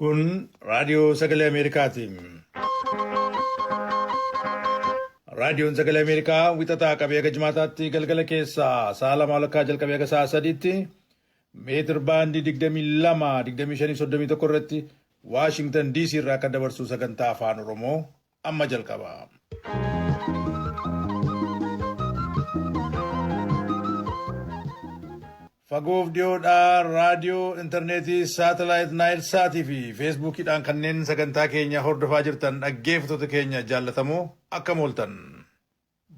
Kun raadiyoo sagalee Ameerikaati. Raadiyoon sagalee Ameerikaa wixataa qabee haga jimaataatti galgala keessaa sa'a lama walakkaa jalqabee haga sa'a sadiitti meetir baandii 22, 25, 31 irratti Waashingtan DC irraa kan dabarsu sagantaa afaan Oromoo amma jalqaba. Fagoof dhiyoodhaa raadiyoo, intarneetii, saatalaayit, naayil saatii fi feesbuukiidhaan kanneen sagantaa keenya hordofaa jirtan dhaggeeffattoota keenya jaallatamoo akkam ooltan.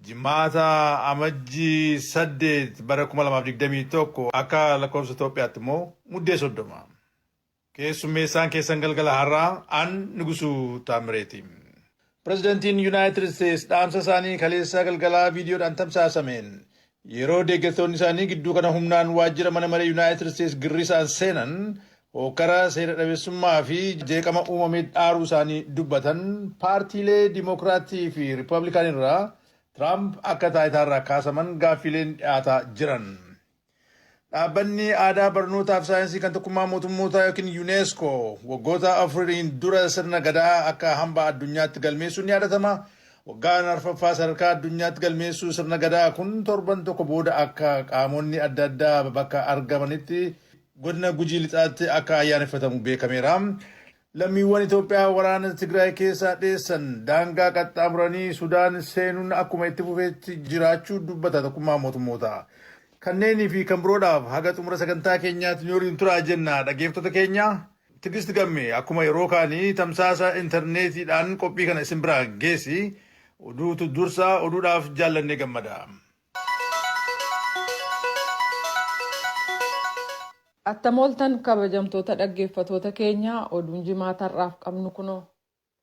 Jimaata Amajjii 8 bara 2021 akka lakkoofsa Itoophiyaatti immoo Muddee 30. Keessummeessaan keessan galgala har'aa an Nugusuu Taammireeti. Pirezidantiin Yunaayitid Isteets dhaamsa isaanii kaleessaa galgalaa viidiyoodhaan tamsaasameen yeroo deeggartoonni isaanii gidduu kana humnaan waajjira mana maree Yunaayitid Isteets girrisaan seenan hookkara seera dhabeessummaa fi jeeqama uumame dhaaruu isaanii dubbatan paartiilee Dimookiraatii fi Riippaabilikaan irraa Tiraamp akka taayitaarraa kaasaman gaaffiileen dhiyaataa jiran. Dhaabbanni aadaa barnootaa fi saayinsii kan tokkummaa mootummootaa yookiin UNESCO waggoota afuriin dura sirna gadaa akka hambaa addunyaatti galmeessuun ni yaadatama. Waggaan arfaffaa sadarkaa addunyaatti galmeessuu sirna gadaa kun torban tokko booda akka qaamonni adda addaa bakka argamanitti godina Gujii Lixaatti akka ayyaaneffatamu beekameera. Lammiiwwan Itoophiyaa waraana Tigraay keessaa dheessan daangaa qaxxaamuranii Sudaan seenuun akkuma itti fufeetti jiraachuu dubbata tokkummaa mootummootaa. Kanneenii fi kan biroodhaaf haga xumura sagantaa keenyaatti nu waliin turaa jenna dhaggeeffattoota keenya. Tigist Gamme akkuma yeroo kaanii tamsaasa intarneetiidhaan qophii kana isin biraan geessi. Oduutu dursa oduudhaaf jaallannee gammada. Attam ooltan kabajamtoota dhaggeeffatoota keenyaa oduun jimaata har'aaf qabnu kunoo.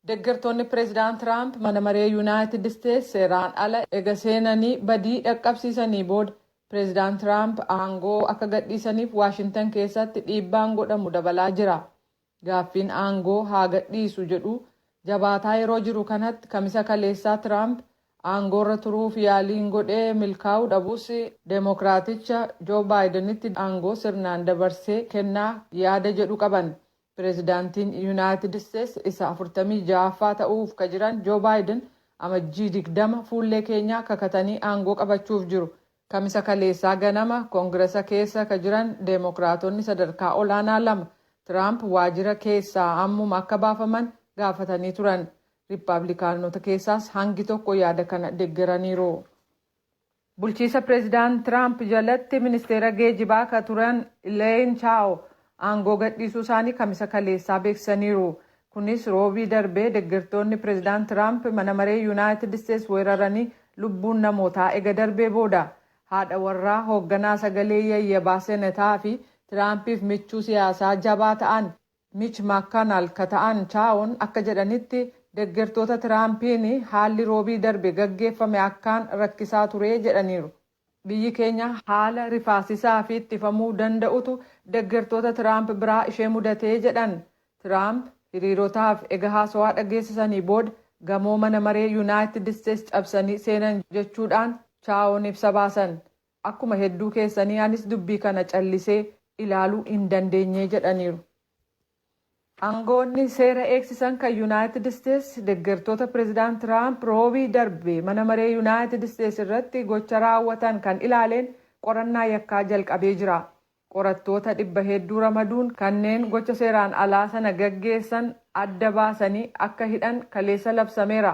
Deggertoonni Pireezidaant Tiraamp mana maree Yuunaayitid Isteets seeraan ala ega seenanii badii dhaqqabsiisanii booda Pireezidaant Tiraamp aangoo akka gadhiisaniif Waashintan keessatti dhiibbaan godhamu dabalaa jira. Gaaffiin aangoo haa gadhiisu jedhu jabaataa yeroo jiru kanatti Kamisa kaleessaa Tiraamp aangoorra turuuf yaaliin godhe milkaa'uu dhabus Demookiraaticha Joo Baayidenitti aangoo sirnaan dabarsee kennaa yaada jedhu qaban. Pireezidaantiin Yunaayitid Isteets isa 46ffaa ta'uuf ka jiran Joo Baayiden Amajjii 20 fuullee keenyaa kakatanii aangoo qabachuuf jiru. Kamisa kaleessaa ganama Koongiresa keessa ka jiran Demookiraatonni sadarkaa olaanaa lama Tiraamp waajira keessaa ammuma akka baafaman gaafatanii turan. Rippaablikaanota keessaas hangi tokko yaada kana deggeraniiru. Bulchiisa Pireezidaant Tiraamp jalatti ministeera geejibaa ka turan Ileeyin Chaawo aangoo gadhiisuu isaanii Kamisa kaleessaa beeksisaniiru. Kunis Roobii darbe deggertoonni Pireezidaant Tiraamp mana maree Yunaayitid Isteets weeraranii lubbuun namootaa ega darbee booda. Haadha warraa hoogganaa sagalee yayyabaa Senetaa fi Tiraampiif michuu siyaasaa jabaa ta'an Mich McConnell ka ta'an Chaawon akka jedhanitti deggertoota Tiraampiin haalli Roobii darbe gaggeeffame akkaan rakkisaa ture jedhaniiru. Biyyi keenya haala rifaasisaa fi ittifamuu danda'utu deggertoota Tiraamp biraa ishee mudate jedhan. Tiraamp hiriirotaaf ega haasawaa dhageessisanii booda gamoo mana maree Yunaayitid Isteets cabsanii seenan jechuu dhaan Chaawon ibsa baasan. Akkuma hedduu keessanii anis dubbii kana callisee ilaaluu hin dandeenye jedhaniiru. Angawoonni seera eegsisan kan Yunaayitid Isteets deggertoota Prezidaant Tiraamp Roobii darbe mana maree Yunaayitid Isteets irratti gocha raawwatan kan ilaaleen qorannaa yakkaa jalqabee jira. Qorattoota dhibba hedduu ramaduun kanneen gocha seeraan alaa sana gaggeessan adda baasanii akka hidhan kaleessa labsameera.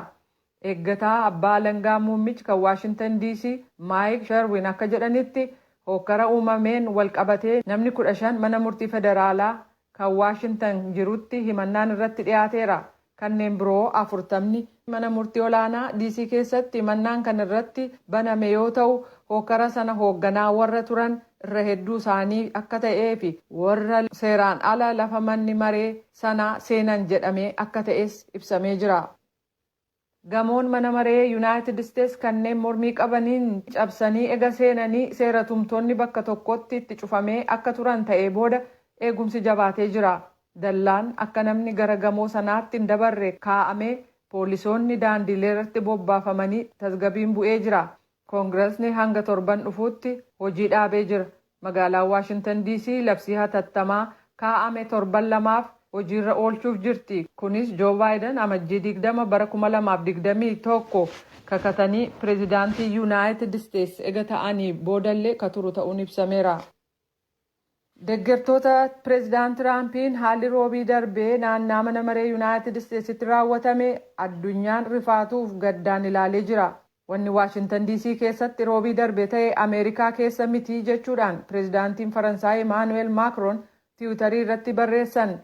Eeggataa abbaa alangaa muummichi kan Waashintan DC Maayik Sherwin akka jedhanitti hookkara uumameen wal qabatee namni 15 mana murtii federaalaa kan Waashintan jirutti himannaan irratti dhiyaateera. Kanneen biroo afurtamni mana murtii olaanaa DC keessatti himannaan kan irratti baname yoo ta'u hookkara sana hoogganaa warra turan irra hedduu isaanii akka ta'ee fi warra seeraan ala lafa manni maree sanaa seenan jedhamee akka ta'es ibsamee jira. Gamoon mana maree Yunaayitid Isteets kanneen mormii qabaniin cabsanii ega seenanii seera tumtoonni bakka tokkotti itti cufamee akka turan ta'ee booda eegumsi jabaatee jira. Dallaan akka namni gara gamoo sanaatti hin dabarre kaa'amee poolisoonni daandiilee irratti bobbaafamanii tasgabiin bu'ee jira. Koongirasni hanga torban dhufuutti hojii dhaabee jira. Magaalaan Waashintan DC labsii hatattamaa kaa'ame torban 2f hojiirra oolchuuf jirti. Kunis Joo Baayiden Amajjii 20 bara 2021 kakatanii pireezidaantii Yuunaayitid Isteetsi ega ta'anii boodallee ka turu ta'uun ibsameera. Deeggartoota pireezidaant Tiraampiin haalli Roobii darbee naannaa mana maree Yuunaayitid Isteetsitti raawwatame addunyaan rifaatuuf gaddaan ilaalee jira. Wanni Waashintan DC keessatti Roobii darbe ta'e Ameerikaa keessa mitii jechuudhaan pireezidaantiin Faransaay Imaanuweel Maakroon Tiwiitarii irratti barreessan.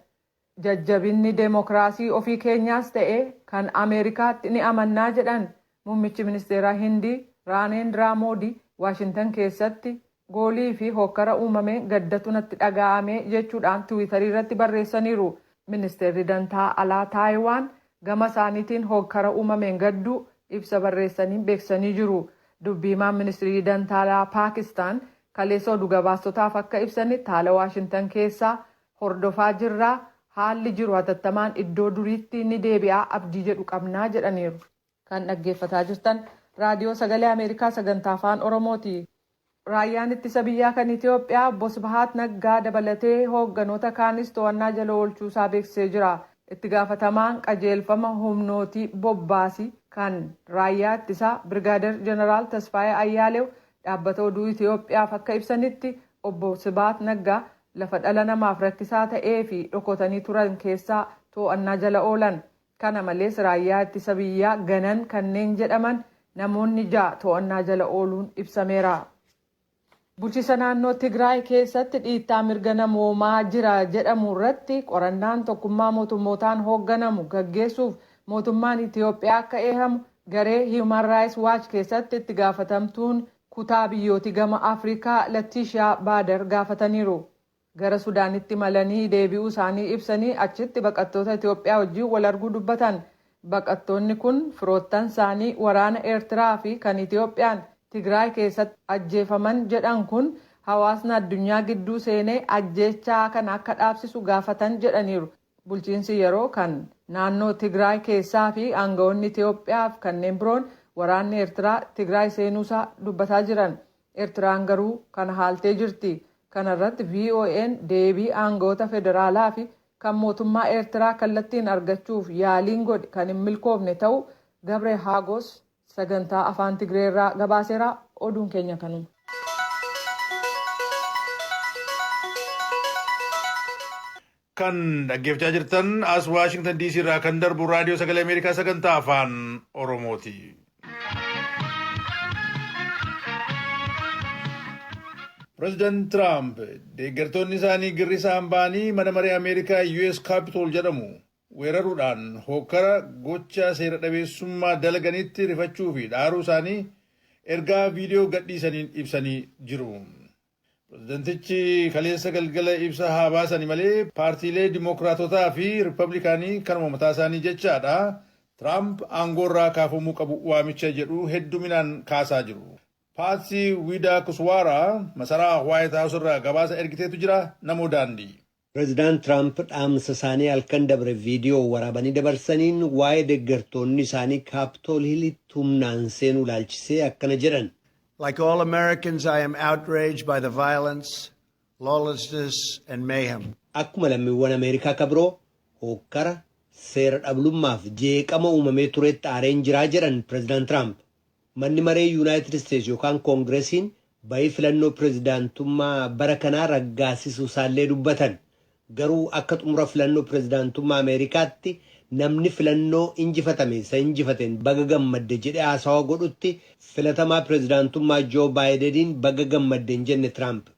Jajjabinni deemokiraasii ofii keenyaas ta'e kan Ameerikaatti ni amannaa jedhan. Muummichi ministeeraa Hindii Naarendiraa Moodii Waashintan keessatti goolii fi hokkara uumame gaddatu natti dhaga'ame jechuudhaan Tiwiitarii irratti barreessaniiru. Ministeerri dantaa alaa Taayiwaan gama isaaniitiin hokkara uumameen gadduu ibsa barreessanii beeksisanii jiru. Dubbiimaan ministirii dantaa alaa Paakistaan kaleessa oduu gabaastotaaf akka ibsanitti, haala Waashintan keessaa hordofaa jirraa, haalli jiru hatattamaan iddoo duriitti ni deebi'aa abdii jedhu qabnaa jedhaniiru. Kan dhaggeeffataa jirtan Raadiyoo Sagalee Ameerikaa sagantaa Afaan Oromooti. Raayyaan ittisa biyyaa kan Itoophiyaa obbo Sibahaat Naggaa dabalatee hoogganoota kaanis to'annaa jala oolchuusaa beeksisee jira. Itti gaafatamaan qajeelfama humnootii bobbaasii kan raayyaa ittisaa Birgaader Jeneraal Tasfaayee Ayyaalew dhaabbata oduu Itoophiyaaf akka ibsanitti, obbo Sibahaat Naggaa lafa dhala namaaf rakkisaa ta'ee fi dhokotanii turan keessaa to'annaa jala oolan. Kana malees raayyaa ittisa biyyaa ganan kanneen jedhaman namoonni 6 to'annaa jala ooluun ibsameera. Bulchiisa naannoo Tigraay keessatti dhiittaa mirga namoomaa jira jedhamu irratti qorannaan Tokkummaa Mootummootaan hoogganamu gaggeessuuf mootummaan Itoophiyaa akka eehamu garee Human Rights Watch keessatti itti gaafatamtuun kutaa biyyooti gama Afrikaa Lattiishaa Baadar gaafataniiru. Gara Sudaanitti malanii deebi'uu isaanii ibsanii achitti baqattoota Itoophiyaa wajjin wal arguu dubbatan. Baqattoonni kun firoottan isaanii waraana Eertiraa fi kan Itoophiyaan Tigraay keessatti ajjeefaman jedhan kun hawaasni addunyaa gidduu seenee ajjeechaa kana akka dhaabsisu gaafatan jedhaniiru. Bulchiinsi yeroo kan naannoo Tigraay keessaa fi aangawoonni Itoophiyaa fi kanneen biroon waraanni Eertiraa Tigraay seenuusaa dubbataa jiran. Eertiraan garuu kana haaltee jirti. Kana irratti VOA'n deebii aangawoota federaalaa fi kan mootummaa Eertiraa kallattiin argachuuf yaaliin godhe kan hin milkoofne ta'u Gabre Haagos sagantaa Afaan Tigreerraa gabaaseera. Oduun keenya kanuma. Kan dhaggeeffachaa jirtan as Waashingtan DC irraa kan darbu Raadiyoo Sagalee Ameerikaa sagantaa Afaan Oromooti. Pireezidaant Tiraamp deeggartoonni isaanii girrisaan ba'anii mana maree Ameerikaa US Capitol jedhamu weeraruudhaan hokkara gocha seera dhabeessummaa dalaganitti rifachuu fi dhaaruu isaanii ergaa viidiyoo gadhiisaniin ibsanii jiru. Pireezidantichi kaleessa galgala ibsa haa baasani malee paartiilee Dimookiraatotaa fi Riippablikaanii kanuma mataa isaanii jechaadha. Tiraamp aangoo irraa kaafamuu qabu waamicha jedhu hedduminaan kaasaa jiru. Paatsii Wiidaa Kuswaara masaraa Waayit Haawus irraa gabaasa ergiteetu jira, Namoo Daandii. Pireezidaant Tiraamp dhaamsa isaanii halkan dabre viidiyoo waraabanii dabarsaniin waa'ee deeggartoonni isaanii Kaapitool Hilitti humnaan seenuu ilaalchisee akkana jedhan. Like all Americans, I am outraged by the violence, lawlessness, and mayhem. Akkuma lammiiwwan Ameerikaa kabiroo hokkara, seera dhablummaaf jeeqama uumamee turetti aareen jiraa jedhan Pireezidaant Tiraamp. Manni maree Yuunaayitid Isteetsi yookaan Koongiresiin bayii filannoo pireezidaantummaa bara kanaa raggaasisuu isaallee dubbatan. Garuu akka xumura filannoo pireezidaantummaa Ameerikaatti namni filannoo injifatame isa injifateen baga gammadde jedhee haasawaa godhutti filatamaa pireezidaantummaa Joo Baayideniin baga gammadde hin jenne Tiraamp.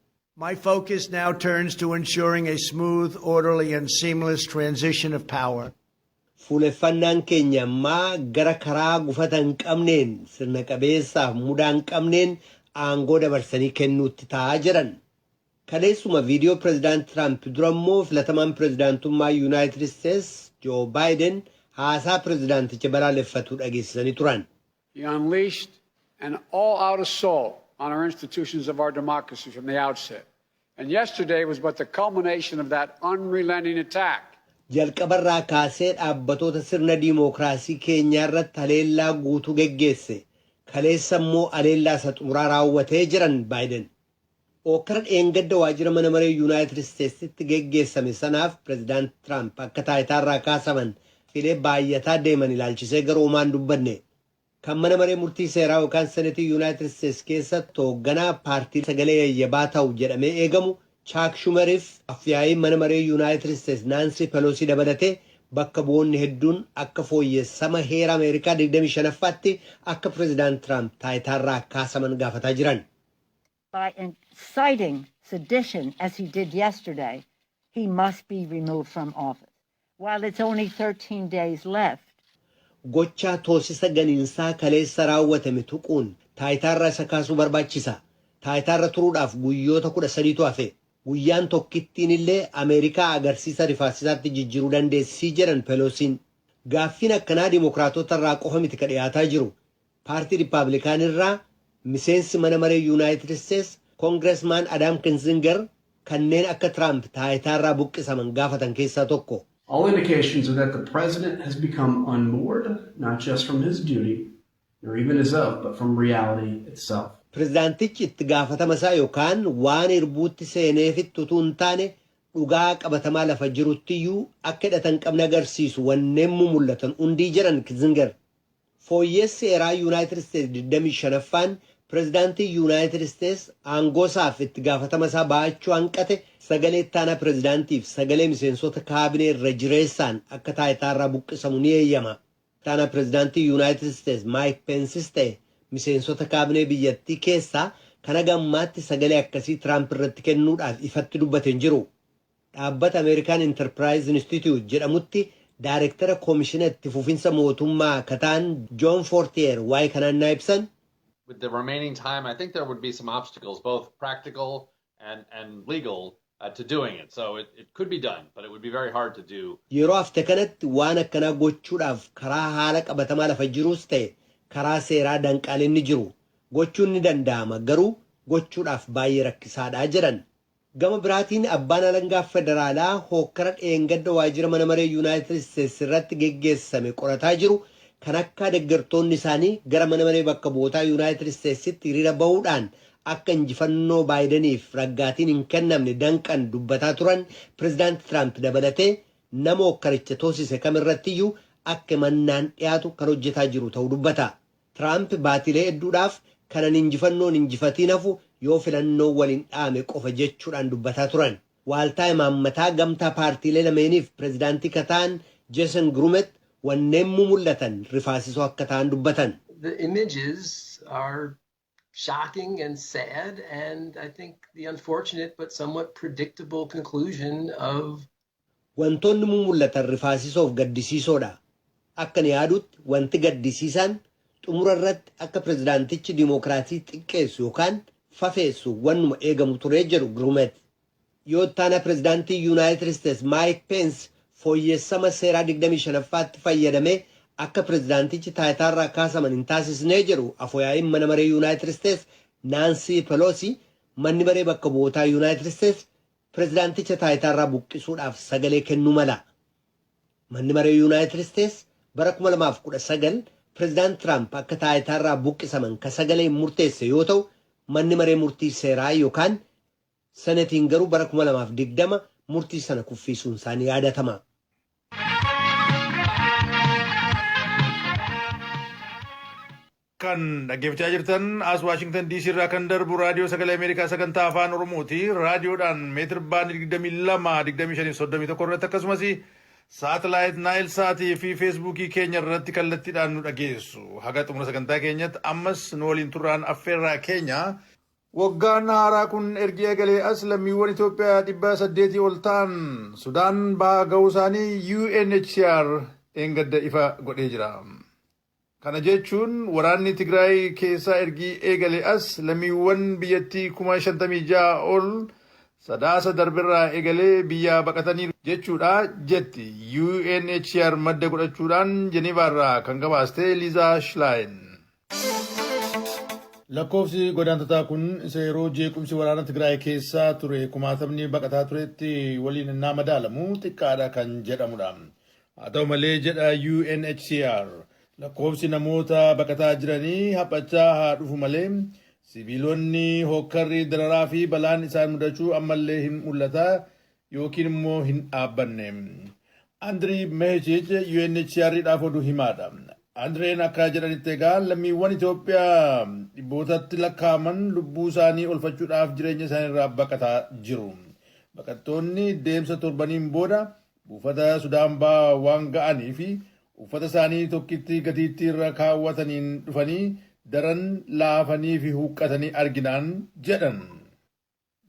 My focus now turns to ensuring a smooth, orderly, and seamless transition of power. Fuuleffannaan keenya ammaa gara karaa gufata hin qabneen, sirna qabeessaaf mudaa hin qabneen aangoo dabarsanii kennuutti ta'aa jedhan. Kaleessuma viidiyoo pireezidaant Tiraamp dura immoo filatamaan pireezidaantummaa Yuunaayitid Isteets Joo Baayiden haasaa pireezidaanticha balaaleffatu dhageessisanii turan. He unleashed an all-out assault on our institutions of our democracy from the outset. And yesterday was but the culmination of that unrelenting attack. Jalqabarraa kaasee dhaabbatoota sirna diimookiraasii keenyaa irratti haleellaa guutuu geggeesse. Kaleessa immoo aleellaa isa xumuraa raawwatee jiran Baayiden. Hookkara dheengadda waajjira mana maree Yuunaayitid Isteetsitti geggeessame sanaaf Pireezidaant Tiraamp akka taayitaarraa kaasaman filee baay'ataa deeman ilaalchisee garuu homaa hin dubbanne. Kan mana maree murtii seeraa yookaan Senetii Yuunaayitid Isteets keessatti hoogganaa paartii sagalee yayyabaa ta'u jedhamee eegamu Chaak Shumeriif afyaa'ii mana maree Yuunaayitid Isteets Naansii Peloosii dabalatee bakka bu'oonni hedduun akka fooyyessama heera Ameerikaa 25ffaatti akka Pireezidaant Tiraamp taayitaarraa kaasaman gaafataa jiran. By inciting sedition as he did yesterday, he must be removed from office. While it's only 13 days left, Gochaa toosisa ganiinsaa kaleessa raawwatame tuquun taayitaarraa isa kaasuu barbaachisa. Taayitaarra turuudhaaf guyyoota 13tu hafe. Guyyaan tokkittiin illee Ameerikaa agarsiisa rifaasisaatti jijjiiruu dandeessii jedhan Peloosiin. Gaaffiin akkanaa Dimookiraatota irraa qofa miti ka dhiyaataa jiru. Paartii Rippaabilikaan irraa miseensi mana maree Yuunaayitid Isteets Koongiresmaan Adaam Kinzinger kanneen akka Tiraamp taayitaarraa buqqisaman gaafatan keessaa tokko. All indications are that the president has become unmoored, not just from his duty, nor even his oath, but from reality itself. Pireezidaantichi itti gaafatama isaa yookaan waan irbuutti seeneefitti utuu hin taane dhugaa qabatamaa lafa jiruttiyyuu akka hidhata hin qabne agarsiisu wanneen mul'atan hundii jedhan Kinzinger. Fooyyessi seeraa Yuunaayitid Isteets 25ffaan pireezidaantii Yuunaayitid Isteets aangoo isaaf itti gaafatama isaa ba'achuu hanqate sagalee ittaanaa pireezidaantiif sagalee miseensota kaabinee irra jireessaan akka taayitaarraa buqqisamu ni eeyyama. Ittaanaa pireezidaantii Yuunaayitid Isteets Maayik Peensis ta'e miseensota kaabinee biyyattii keessaa kan haga ammaatti sagalee akkasii Tiraamp irratti kennuudhaaf ifatti dubbate hin jiru. Dhaabbata Ameerikaan Enterprise Institute jedhamutti daayirektara koomishina itti fufinsa mootummaa kataan Joon Fortier waa'ee kanaan naa ibsan. With the remaining time, I think there would be some obstacles, both practical and legal, to doing it. So it could be done, but it would be very hard to do. Yeroo hafte kanatti waan akkanaa gochuudhaaf karaa haala qabatamaa lafa jiruus ta'e karaa seeraa danqaaleen ni jiru. Gochuun ni danda'ama, garuu gochuudhaaf baay'ee rakkisaadha jedhan. Gama biraatiin abbaan alangaa federaalaa hookkara dheengadda waajjira mana maree Yuunaayitid Isteets irratti geggeessame qorataa jiru kan akka deeggartoonni isaanii gara mana maree bakka bu'ootaa Yuunaayitid Isteetsitti hiriira bahuudhaan akka injifannoo Baayidaniif raggaatiin hin kennamne danqan dubbataa turan Pireezidaanti Tiraamp dabalatee nama hokkaricha toosise kamirrattiyyuu akka mannaan dhiyaatu kan hojjetaa jiru ta'uu dubbata. Tiraamp baatilee hedduudhaaf kanan injifannoon injifatiin hafu yoo filannoo waliin dhaame qofa jechuudhaan dubbataa turan. Waaltaa imaammataa gamtaa paartiilee lameeniif pireezidaantii kataan Jason Grumet wanneen mul'atan rifaasisoo akka ta'an dubbatan. The images are shocking and sad, and I think the unfortunate but somewhat predictable conclusion of Wantoonni mul'atan rifaasisoof gaddisiisoodha. Akka ni yaadutti wanti gaddisiisaan xumura irratti akka pireezidaantichi diimokiraatii xiqqeessu yookaan fafeessu wannuma eegamu ture jedhu Grumet. Yoo ittaanaa pireezidaantii Yuunaayitid Isteets Maayik Peens fooyyessama seeraa 25ffaatti fayyadamee akka pireezidaantichi taayitaarraa kaasaman hin taasisnee jedhu afooyaa'iin mana maree Yuunaayitid Isteets Naansii Peloosi, manni maree bakka bu'ootaa Yuunaayitid Isteets pireezidaanticha taayitaarraa buqqisuudhaaf sagalee kennuu mala. Manni maree Yuunaayitid Isteets bara 2019 pireezidaant Tiraamp akka taayitaarraa buqqisaman ka sagalee murteesse yoo ta'u, manni maree murtii seeraa yookaan senetiin garuu bara 2020 murtii sana kuffisuun isaanii yaadatama. Kan dhaggeeffachaa jirtan as Waashingtan DC irraa kan darbu Raadiyoo Sagalee Ameerikaa sagantaa Afaan Oromooti. Raadiyoodhaan meetir baandii 22, 25, 31 irratti akkasumas saatalaayit Naayil Saatii fi Feesbuukii keenya irratti kallattiidhaan nu dhageessu. Haga xumura sagantaa keenyatti ammas nu waliin turraan affeerraa keenya. Waggaan haaraa kun ergi eegalee as lammiiwwan Itoophiyaa 800 ol ta'an Sudaan bahaa ga'uu isaanii UNHCR dheengadda ifa godhee jira. Kana jechuun waraanni Tigraay keessaa ergi eegale as lammiiwwan biyyattii 56,000 ol Sadaasa darbirraa eegalee biyyaa baqatanii jechuudha jetti UNHCR madda godhachuudhaan Jeneevaarraa kan gabaaste Liizaa Shilaayin. Lakkoofsi godaantotaa kun isa yeroo jeequmsi waraana Tigraay keessaa ture kumaatamni baqataa turetti waliin innaa madaalamu xiqqaadha kan jedhamudha. Haa ta'u malee, jedha UNHCR, Lakkoofsi namoota baqataa jiranii haphachaa haa dhufu malee, sibiilonni hokkarri dararaa fi balaan isaan mudachuu ammallee hin mul'ata yookiin immoo hin dhaabbanne. Andrii Mehechiich UNHCR dhaaf oduu himaadha. Andreen akka jedhanitti egaa, lammiiwwan Itoophiyaa dhibbootatti lakkaa'aman lubbuu isaanii olfachuudhaaf jireenya isaanii irraa baqataa jiru. Baqattoonni deemsa torbaniin booda buufata Sudaan ba'aa waan ga'anii fi uffata isaanii tokkitti gatiittii irra kaawwataniin dhufanii daran laafanii fi huqqatanii arginaan jedhan.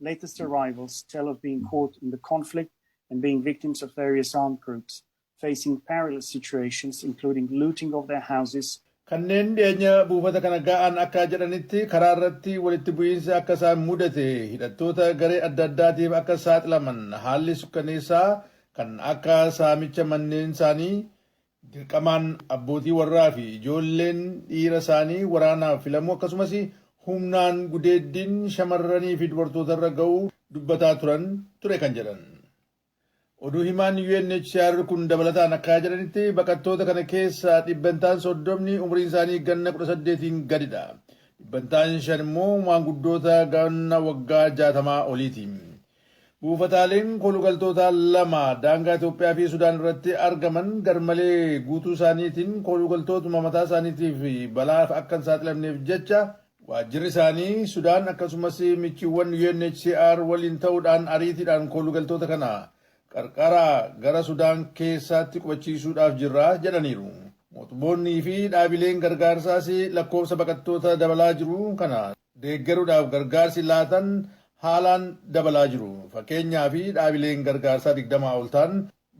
Latest arrivals tell of being caught in the conflict and being victims of various armed groups, facing perilous situations, including looting of their houses. Kanneen dhiyeenya buufata kana ga'an akka jedhanitti, karaa irratti walitti bu'iinsi akka isaan mudate, hidhattoota garee adda addaatiif akka saaxilaman, haalli sukkaneessaa kan akka saamicha manneen isaanii, dirqamaan abbootii warraa fi ijoolleen dhiira isaanii waraanaaf filamuu, akkasumas humnaan gudeeddiin shamarranii fi dubartoota irra ga'uu dubbataa turan ture kan jedhan. Oduu himaan UNHCR kun dabalataan akka jedhanitti, baqattoota kana keessaa 30% umriin isaanii ganna 18n gadidha. 5% immoo maanguddoota ganna waggaa 60 oliiti. Buufataaleen koolugaltoota lama daangaa Itoophiyaa fi Sudaan irratti argaman garmalee guutuu isaaniitiin koolugaltootuma mataa isaaniitiif balaaf akka hin saaxilamneef jecha, waajjirri isaanii Sudaan akkasumas michiiwwan UNHCR waliin ta'uudhaan ariitiidhaan koolugaltoota kana qarqara gara Sudaan keessaatti qubachiisuudhaaf jirra jedhaniiru. Mootummoonnii fi dhaabileen gargaarsaas lakkoofsa baqattoota dabalaa jiru kana deeggaruudhaaf gargaarsi laatan haalaan dabalaa jiru. Fakkeenyaa fi dhaabileen gargaarsaa 20 ol ta'an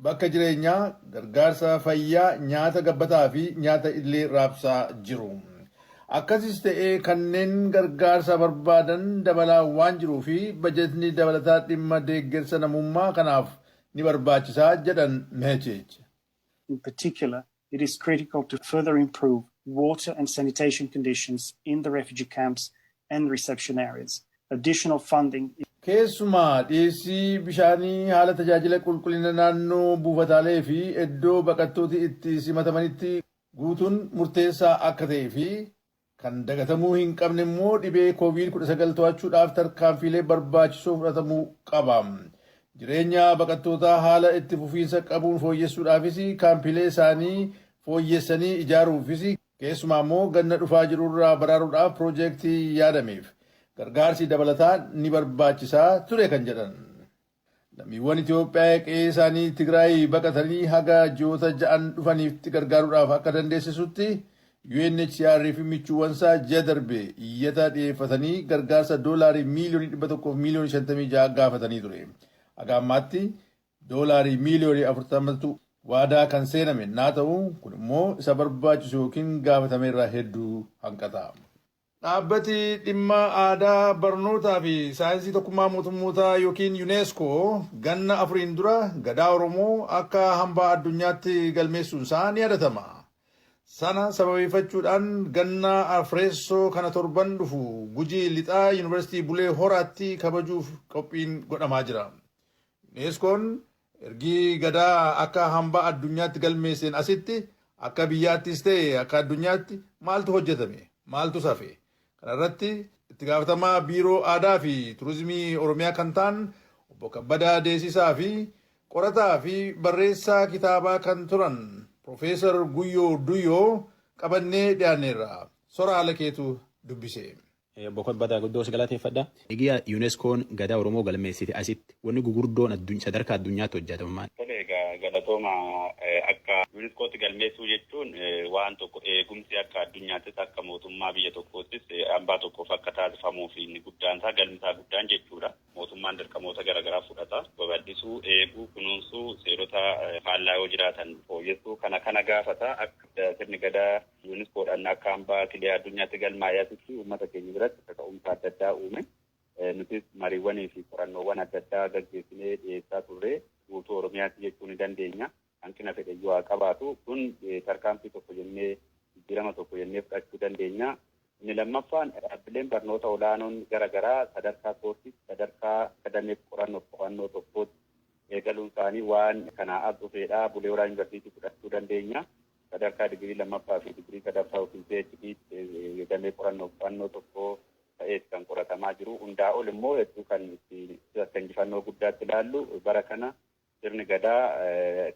bakka jireenyaa, gargaarsa fayyaa, nyaata gabbataa fi nyaata illee raabsaa jiru. Akkasis ta'ee, kanneen gargaarsa barbaadan dabalaa waan jiruu fi bajetni dabalataa dhimma deeggarsa namummaa kanaaf ni barbaachisaa jedhan Mehecheech. In particular, it is critical to further improve water and sanitation conditions in the refugee camps and reception areas. Additional funding Keessumaa dhiyeessii bishaanii, haala tajaajila qulqullina naannoo buufataalee fi iddoo baqattooti itti simatamanitti guutuun murteessaa akka ta'ee fi kan dagatamuu hin qabne immoo dhibee COVID-19 to'achuudhaaf tarkaanfiilee barbaachisoo fudhatamuu qaba. Jireenya baqattootaa haala itti fufiinsa qabuun fooyyessuudhaafis, kaampiilee isaanii fooyyessanii ijaaruufis, keessumaa immoo ganna dhufaa jirurraa baraaruudhaaf piroojeektii yaadameef gargaarsi dabalataa ni barbaachisaa ture kan jedhan. Lammiiwwan Itoophiyaa qe'ee isaanii Tigraay baqatanii haga ji'oota 6n dhufaniif gargaaruudhaaf akka dandeessisutti UNHCR fi michuuwwansaa ji'a darbe iyyata dhiyeeffatanii gargaarsa doolaarii miiliyoona 100 fi miiliyoona 56 gaafatanii ture. Haga ammaatti doolaarii miiliyoona 40tu waadaa kan seename naa ta'u, kun immoo isa barbaachisu yookiin gaafatame irraa hedduu hanqata. Dhaabbati dhimma aadaa, barnootaa fi saayinsii tokkummaa mootummootaa yookiin UNESCO ganna 4n dura gadaa Oromoo akka hambaa addunyaatti galmeessuun isaa ni yaadatama. Sana sababeeffachuudhaan ganna afreessoo kana torban dhufu Gujii Lixaa Yuunivarsiitii Bulee Horaatti kabajuuf qophiin godhamaa jira. UNESCOon ergi gadaa akka hambaa addunyaatti galmeesseen asitti akka biyyaattis ta'e akka addunyaatti maaltu hojjetame? Maaltu safe? Kana irratti itti gaafatamaa Biiroo Aadaa fi Turizimii Oromiyaa kan ta'an Obbo Kabbadaa Deesisaa fi qorataa fi barreessaa kitaabaa kan turan Profeesar Guyyoo Duyyoo qabannee dhiyaanneerra. Sora haala keetu dubbise. Obbo Kabbadaa, guddoo si galateeffadha. Egaa UNESCOon gadaa Oromoo galmeessite asitti wanni gugurdoon sadarkaa addunyaatti hojjetamu maali? Tole, egaa galatooma. Akka UNESCOotti galmeessuu jechuun waan tokko eegumsi akka addunyaattis akka mootummaa biyya tokkoottis hambaa tokkoof akka taasifamuuf inni guddaan isaa galmisaa guddaan jechuudha. Mootummaan dirqamoota garaagaraa fudhata. Babal'isuu, eeguu, kunuunsuu, seerota faallaa yoo jiraatan fooyyessuu kana kana gaafata. Akka sirni gadaa UNESCOodhaan akka hambaa kilee addunyaatti galmaa'ee asitti uummata keenya biratti kaka'umsa adda addaa uume. Nutis mariiwwanii fi qorannoowwan adda addaa gaggeessinee dhiyeessaa turre, guutuu Oromiyaatti jechuu ni dandeenya. Hanqina fedhe yoo haa qabaatu, kun tarkaanfii tokko jennee, jijjiirama tokko jennee fudhachuu dandeenya. Inni lammaffaan, dhaabbileen barnoota olaanoon gara garaa sadarkaa koorsiitti, sadarkaa akadamiif qorannoo qo'annoo tokkootti eegaluun isaanii waan kanaa as dhufeedha. Bulee Horaa Yuunivarsiitii fudhachuu dandeenya. Sadarkaa digirii lammaffaa fi digirii sadaffaa yookiin PhD damee qorannoo qo'annoo tokko ta'ees kan qoratamaa jiru. Hundaa ol immoo hedduu kan itti akka injifannoo guddaatti ilaallu, bara kana sirni gadaa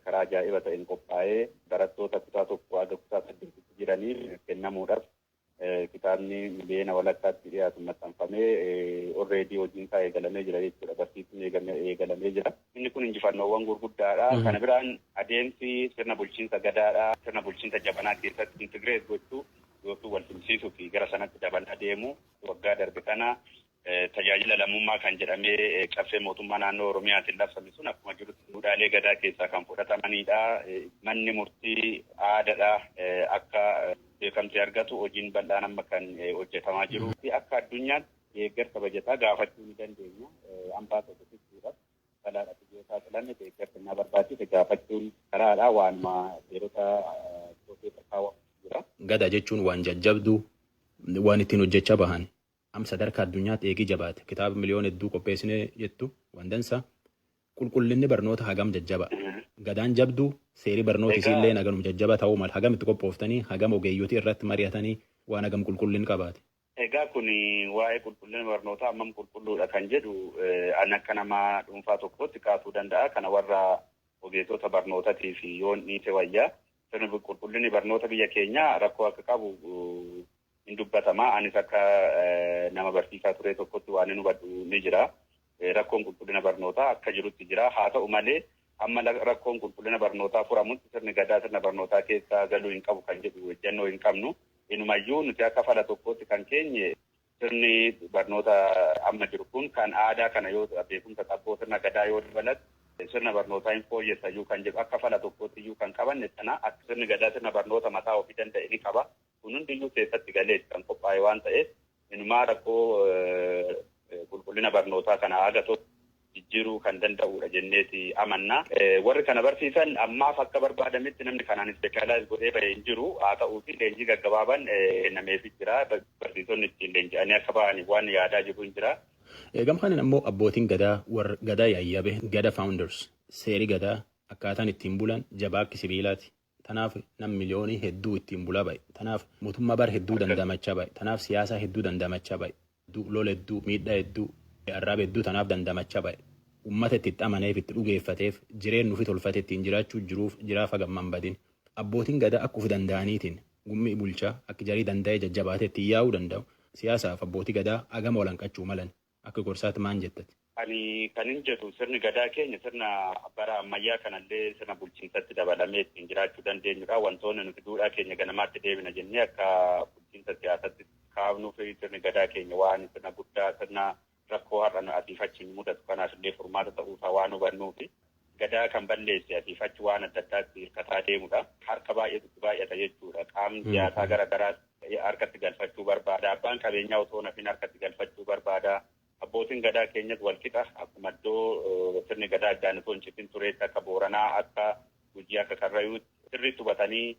karaa ajaa'iba ta'een qophaa'ee barattoota kutaa 1 haga kutaa 8tti jiraniif kennamuudhaaf kitaabni 1.5 miliyoonatti dhiyaatu maxxanfamee already hojiin isaa eegalamee jira jechuudha. Barsiisuun eegalamee jira. Inni kun injifannoowwan gurguddaadha. Kana biraan adeemsi sirna bulchiinsa gadaadha. Sirna bulchiinsa jabanaa keessatti integrate gochuu yookiin wal simsiisuu fi gara sanatti dabalaa deemu, waggaa darbe kana tajaajila lammummaa kan jedhamee caffee mootummaa naannoo Oromiyaatiin labsame sun akkuma jirutti duudhaalee gadaa keessaa kan fudhatamanidha. Manni murtii aadaadha akka beekamtii argatu hojiin bal'aan amma kan hojjetamaa jiru. Akka addunyaatti deeggarsa bajataa gaafachuu ni dandeenya. Hambaa tokko jechuudha. Balaadhaaf yoo saaxilamne deeggarsa na barbaachise gaafachuun karaadha, waanuma seerota keessa kaawwamu jira. Gada jechuun waan jajjabduu, waan ittiin hojjechaa bahan. Am sadarkaa addunyaatti eegii jabaate, kitaaba miliyoona hedduu qopheessinee jettu, waan dansa. Qulqullinni barnoota hagam jajjaba? Gadaan jabduu, seerii barnoota isiillee haganum jajjaba ta'uu mala. Hagam itti qophooftanii, hagam ogeeyyotii irratti mari'atanii, waan hagam qulqullin qabaate? Egaa kun waa'ee qulqullina barnootaa hammam qulqulluudha kan jedhu an akka nama dhuunfaa tokkootti kaasuu danda'a. Kana warra ogeessota barnootatiif yoon dhiise wayyaa. Sirni qulqullinni barnoota biyya keenyaa rakkoo akka qabu hin dubbatama. Anis akka nama barsiisaa ture tokkotti waan hin hubadhu ni jira. Rakkoon qulqullina barnootaa akka jirutti jira. Haa ta'u malee, hamma rakkoon qulqullina barnootaa furamutti sirni gadaa sirna barnootaa keessa galuu hin qabu kan jedhu ejjennoo hin qabnu. Inumayyuu nuti akka fala tokkootti kan keenye, sirni barnoota amma jiru kun kan aadaa kana yoo beekumsa xabboo sirna gadaa yoo dabalatu sirna barnootaa hin fooyyessayyuu kan jedhu, akka fala tokkootti iyyuu kan qabanne sana. Akka sirni gadaa sirna barnoota mataa ofii danda'e ni qaba. Kun hundiyyuu keessatti galee kan qophaa'e waan ta'eef, inumaa rakkoo qulqullina barnootaa kana haga tokko jijjiiruu kan danda'udha jenneeti amanna. Warri kana barsiisan ammaaf akka barbaadametti namni kanaan specialize godhee bahee hin jiru. Haa ta'uuti leenjii gaggabaaban kennameefii jira. Barsiisonni ittiin leenji'anii akka bahaniif waan yaadaa jiru hin jira. Gamkaanin ammoo abbootiin gadaa, warra gadaa yaayyabe, gada founders, seeri gadaa akkaataan ittiin bulan jabaa akka sibiilaati. Tanaaf nam miliyoonii hedduu ittiin bulaa ba'e. Tanaaf mootummaa bara hedduu dandamachaa ba'e. Tanaaf siyaasa hedduu dandamachaa ba'e. Lola hedduu, miidhaa hedduu, arraaba hedduu tanaaf dandamachaa ba'e. Uummata itti amaneef, itti dhugeeffateef, jireenya ofii tolfate ittiin jiraachuu jiruuf jiraaf hagamman badin. Abbootiin gadaa akka of danda'aniitiin gummii bulchaa akka jarii danda'ee jajjabaatee ittiin yaa'uu danda'u. Siyaasaaf abbootii gadaa hagama walanqachuu malan, akka gorsaatti maan jettati? Ani kan hin jedhu, sirni gadaa keenya sirna bara ammayyaa kanallee sirna bulchiinsatti dabalamee ittiin jiraachuu dandeenyudha. Wantoonni nuti duudhaa keenya ganamaatti deebina jennee akka bulchiinsa siyaasatti kaafnuuf, sirni gadaa keenya waan sirna guddaa, sirna rakkoo har'a asiif achi mudatu kanaaf illee furmaata ta'uusaa waan hubannuufi, gadaa kan balleesse asiif achi waan adda addaatti hirkataa deemudha. Harka baay'eetu baay'ata jechuudha. Qaamni siyaasaa gara garaas harkatti galfachuu barbaada. Abbaan qabeenyaa otoo nafin harkatti galfachuu barbaada. Abbootiin gadaa keenyas walqixa akkuma iddoo sirni gadaa addaan otoo hin citin tureetti, akka Booranaa, akka Gujii, akka Karrayyuutti sirriitti hubatanii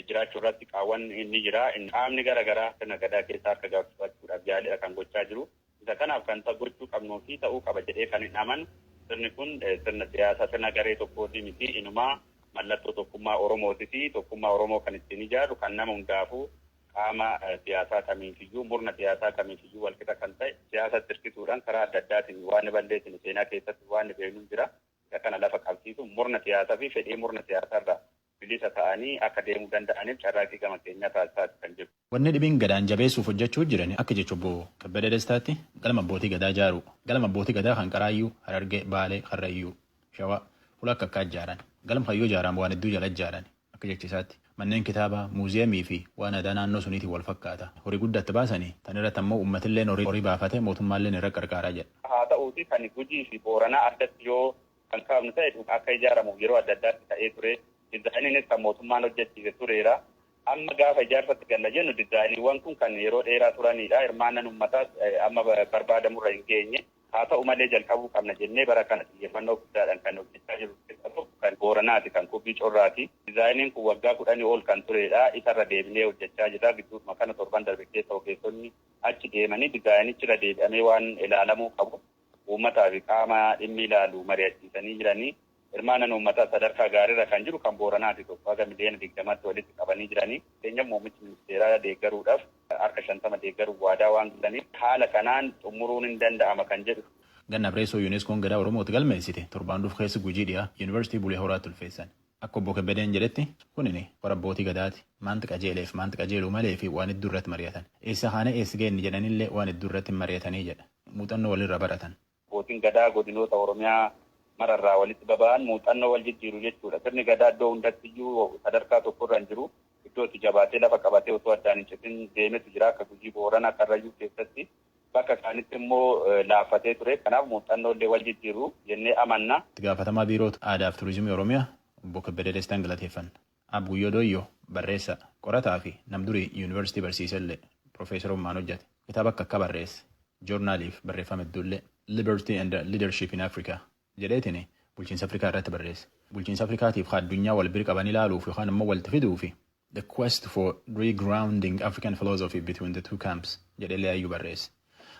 jiraachuu irratti qaawwan inni jira. Qaamni gara garaa sirna gadaa keessaa harka galfachuudhaaf yaalidha kan gochaa jiru. Isa kanaaf kan gochuu qabnuu fi ta'uu qaba jedhee kan hin amanu, sirni kun sirna siyaasaa sirna garee tokkooti miti. Inumaa mallattoo tokkummaa Oromooti fi tokkummaa Oromoo kan ittiin ijaaru, kan nama hundaafuu, qaama siyaasaa kamiifiyyuu, murna siyaasaa kamiifiyyuu walqixa kan ta'e, siyaasatti hirkisuudhaan karaa adda addaatiin waan balleessine seenaa keessatti waan beeknu jira. Isa kana lafa qabsiisu, murna siyaasaa fi fedhii murna siyaasaarraa bilisa ta'anii akka deemuu danda'aniif carraaqqii gama keenyaa taasisaa kan jiru. Wanni dhibiin gadaan jabeessuuf hojjechuu jiran, akka jechu obbo Kabbada Destaatti, galma abbootii gadaa ijaaru. Galma abbootii gadaa kan Qaraayyuu, Harargee, Baalee, Karrayyuu, Shawaa fuula akka akkaa ijaaran. Galma kayyoo ijaaran, waan hedduu jala ijaaran akka jechisaatti. Manneen kitaabaa, muuziyeemii fi waan aadaa naannoo suniitiin wal fakkaata. Horii guddatti baasanii tan irratti ammoo uummatillee horii baafate, mootummaallee irra qarqaaraa jedha. Haa ta'uuti kan Gujii fi Booranaa addatti yoo kan kaafnu ta'e, akka ijaaramuuf yeroo adda addaatti ta'ee ture. Dizaayiniinis kan mootummaan hojjechiise tureera. Amma gaafa ijaarsatti galla jennu, dizaayiniiwwan kun kan yeroo dheeraa turanidha. Hirmaannaan uummataas amma barbaadamurra hin geenye. Haa ta'u malee, jalqabuu qabna jennee bara kana xiyyeeffannoo guddaadhaan kan hojjechaa jiru keessaa tokko kan Booranaati, kan Kubbii Corraati. Dizaayiniin kun waggaa 10 ol kan turedha. Isarra deebinee hojjechaa jirra. Gidduudhuma kana torban darbe keessa ogeessonni achi deemanii dizaayinichi irra deebi'amee waan ilaalamuu qabu uummataa fi qaama dhimmi ilaalu mari'achiisanii jiranii. Hirmaannaan uummataa sadarkaa gaariirra kan jiru kan Booranaati, tokko haga miliyoona 20tti walitti qabanii jiranii. Fakkeenyaaf, muummichi ministeeraa deeggaruudhaaf, harka 50 deeggaruuf waadaa waan galaniif, haala kanaan xumuruun hin danda'ama kan jedhu. Ganna Bireessoo Yuuneskoon gadaa Oromooti galmeessite torbaan dhufu keessa Gujii dhiyaa Yuunivarsiitii Bulee Horaatti ulfeessan. Akka obbo Kebbedeen jedhetti, kunini hora abbootii gadaati. Maanti qajeeleef maanti qajeeluu malee fi waan hedduu irratti mari'atan. Eessa haana eessa geenni jedhanillee waan hedduu irratti mari'atanii jedha. Muuxannoo walirra baratan. Abbootiin gadaa godinoota Oromiyaa mararraa walitti baba'an muuxannoo wal jijjiiru jechuudha. Sirni gadaa iddoo hundatti iyyuu sadarkaa tokkorra hin jiru. Iddoo itti jabaatee lafa qabatee otoo addaan hin citin deemetu jira, akka Gujii, Booranaa, Karrayyuu keessatti. Bakka kaanitti immoo laaffatee ture. Kanaaf muuxannoo illee wal jijjiiru jennee amanna. Itti gaafatamaa Biiroo Aadaa fi Turizimii Oromiyaa obbo Kebbedee Destaan galateeffanna. Abguyyoo Dooyyoo barreessaa, qorataa fi namdurii yuunivarsiitii barsiisellee piroofeesarummaan hojjete. Kitaaba akka akka barreesse. Joornaaliif barreeffama hedduullee, Liberty and Leadership in Africa jedheetiin bulchiinsa Afrikaa irratti barreesse. Bulchiinsa Afrikaatiif addunyaa wal bira qaban ilaaluuf yookaan immoo walitti fiduufi The Quest for Regrounding African Philosophy Between the Two Camps jedhee yaayyuu barreesse.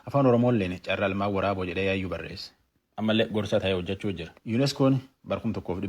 Afaan Oromoolleen Carraa Ilmaan Waraaboo jedhee yaayyuu barreesse. Ammallee gorsa ta'ee hojjechuu jira. Yuuneskoon bara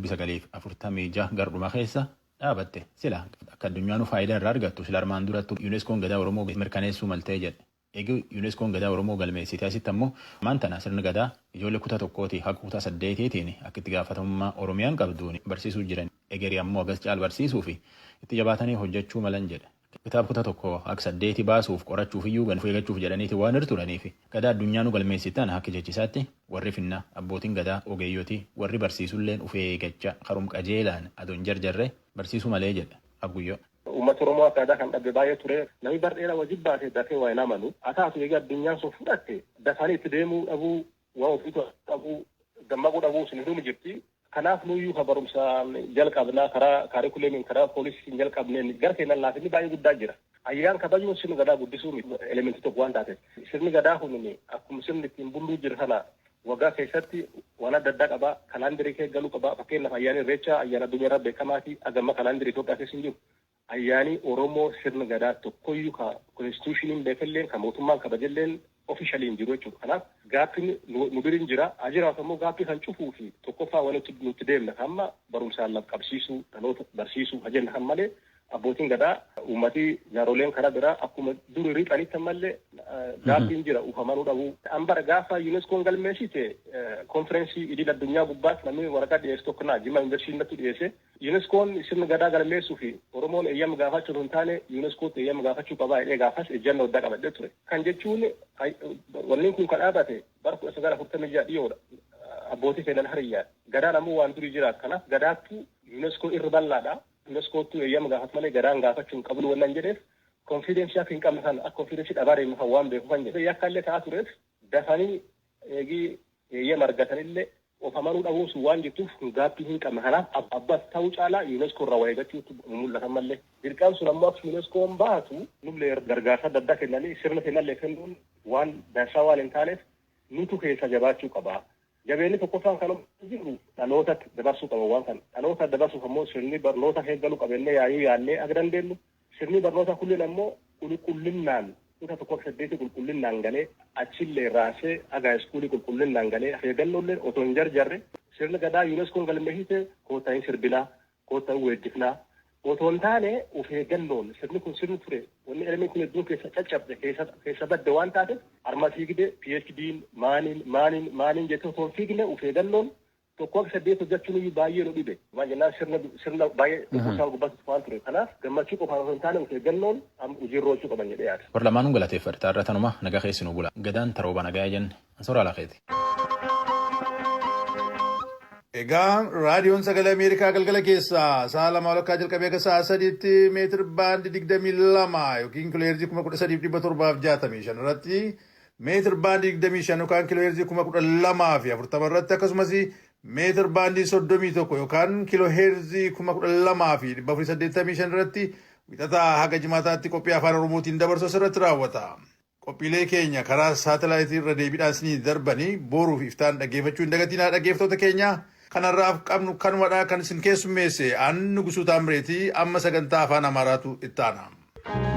1946 garduma keessa dhaabatte. Sila akka addunyaan faayidaa irraa argattu, sila armaan durattu Yuuneskoon gadaa Oromoo mirkaneessuu maltee jedhe. Eegi Yuuneskoon gadaa Oromoo galmeessite asitti ammoo maan tana sirni gadaa ijoollee kutaa tokkootii haga kutaa saddeetiitiin akka itti gaafatamummaa Oromiyaan qabduun barsiisuu jiran. Egerii ammoo agas caal barsiisuu fi itti jabaatanii hojjechuu malan jedhe. Kitaaba kutaa tokko akka saddeeti baasuuf qorachuuf iyyuu ganfuu eeggachuuf jedhaniiti waan hirturaniif, gadaa addunyaa nu galmeessitan akka jechisaatti warri finna, abbootiin gadaa, ogeeyyotii, warri barsiisulleen uf eeggachaa karum qajeelaan adoon jarjarre barsiisuu malee jedha Abguyyoo. Uummata Oromoo akka aadaa kan dhabe baay'ee ture. Namni bar dheeraa wajjin baate dafee waa hin amanu. Haa taatu, egaa addunyaan sun fudhatte dafanii itti deemuu dhabuu, waan ofiitu dhabuu, dammaquu dhabuu sun hunduu jirti. Kanaaf nuyyuu ka barumsaan jalqabnaa, karaa kaarikuleemiin, karaa poolisiin jalqabneen gara keenyan laafinni baay'ee guddaa jira. Ayyaan kabajuun sirni gadaa guddisuu elementii tokko waan taateef. Sirni gadaa kun akkuma sirni ittiin bulluu jira kana waggaa keessatti waan adda addaa qaba. Kalaandarii kee galuu qaba. Fakkeenyaaf, ayyaanni Irreechaa ayyaana addunyaa irraa beekamaa fi hagamma kalaandarii Itoophiyaa keessa hin jiru. Ayyaani Oromoo sirna gadaa tokkoyyuu ka constitutioniin beekalleen, ka mootummaan kabajalleen officially hin jiru jechuudha. Kanaaf gaaffiin nu bira hin jira. Ajiraaf ammoo gaaffii kan cufuu fi tokkoffaa waan nuti deemna hamma barumsaan laf qabsiisuu, dhaloota barsiisuu hajenna kan malee, abbootiin gadaa, uummatii, jaaroleen karaa biraa akkuma duri riphanitti ammallee gaaffiin jira uufamanuu dhabuu. Ambara gaafa UNESCOon galmeessite konferensii idil addunyaa gubbaatti namni waraqaa dhiyeessu tokko naa Jimma Yuunivarsiitii natti dhiyeesse. UNESCOon sirna gadaa galmeessuu fi Oromoon eeyyama gaafachuu hin taane, UNESCOotti eeyyama gaafachuu qabaa jedhee gaafas ejjannoo addaa qabadhee ture. Kan jechuun wanni kun kan dhaabate bara 1946 dhiyoodha. Abbootii fedhan hariyyaa. Gadaan ammoo waan durii jira. Kanaaf gadaattu UNESCO irra bal'aadha. UNESCOottu eeyyama gaafatu malee gadaan gaafachuu hin qabnu wannan jedheef, confidence akka hin qabne kan akka confidence dhabaa deemu kan waan beeku kan jedhe yakka illee ta'aa tureef, dafanii eegii eeyyama argatanillee of amanuu dhabuun sun waan jirtuuf gaaffii hin qabne. Kanaaf abbas ta'uu caalaa UNESCO irraa waa eeggachuutu mul'atan malee. Dirqaan sun ammoo akka UNESCOon baatu nullee gargaarsa adda addaa kennanii sirna kennallee kennuun waan dansaa waan hin taaneef, nutu keessa jabaachuu qaba. Jabeenni tokkoffaan kan jiru dhalootatti dabarsuu qaba waan kana. Dhaloota dabarsuuf ammoo sirni barnoota eeggaluu qabannee yaayuu yaannee akka dandeenyu, sirni barnoota kunneen ammoo qulqullinnaan kutaa tokko saddeeti qulqullinnaan galee, achillee raasee haga iskuulii qulqullinnaan galee, eeggannollee otoo hin jarjarre, sirna gadaa UNESCOon galmeessite koottaa hin sirbinaa, koottaa hin weeddifnaa otoo hin taane, of eeggannoon sirni kun sirni ture, wanni elementiin kun hedduun keessa caccabde, keessa badde waan taateef, harma fiigde PhD'n maaniin maaniin maaniin jettee otoo hin fiigne, of eeggannoon tokko akka saddeet hojjechuun iyyuu baay'ee nu dhibe. Maal jennaan, sirna baay'ee dhukkubsaa gubbaatti waan ture. Kanaaf gammachuu qofaan osoo hin taane of eeggannoon hojiirra oolchuu qaban jedhee yaada. Warra lamaanuun galateeffadha. Taarra tanuma nagaa keessi nu bula. Gadaan tarooba nagaa jenne. Ansoora Alaaqeeti. Egaa raadiyoon Sagalee Ameerikaa galgala keessaa sa'a 2 walakkaa jalqabee akka sa'a 3tti meetir baandii 22 yookiin kiilooheerzii 13,765 irratti, meetir baandii 25 yookaan kiilooheerzii 12,040 irratti, akkasumas meetir baandii 31 yookaan kiilooheerzii 12,485 irratti Wixataa haga Jimaataatti qophii Afaan Oromootiin dabarsu asirratti raawwata. Qophiilee keenya karaa saatalaayitii irra deebiidhaan isinii darbanii boruuf iftaan dhaggeeffachuu hin dagatinaa, dhaggeeffattoota keenya. Kanarraaf qabnu kanumadha. Kan isin keessummeesse an Nugusuu Taammireetii. Amma sagantaa Afaan Amaaraatu itti aana.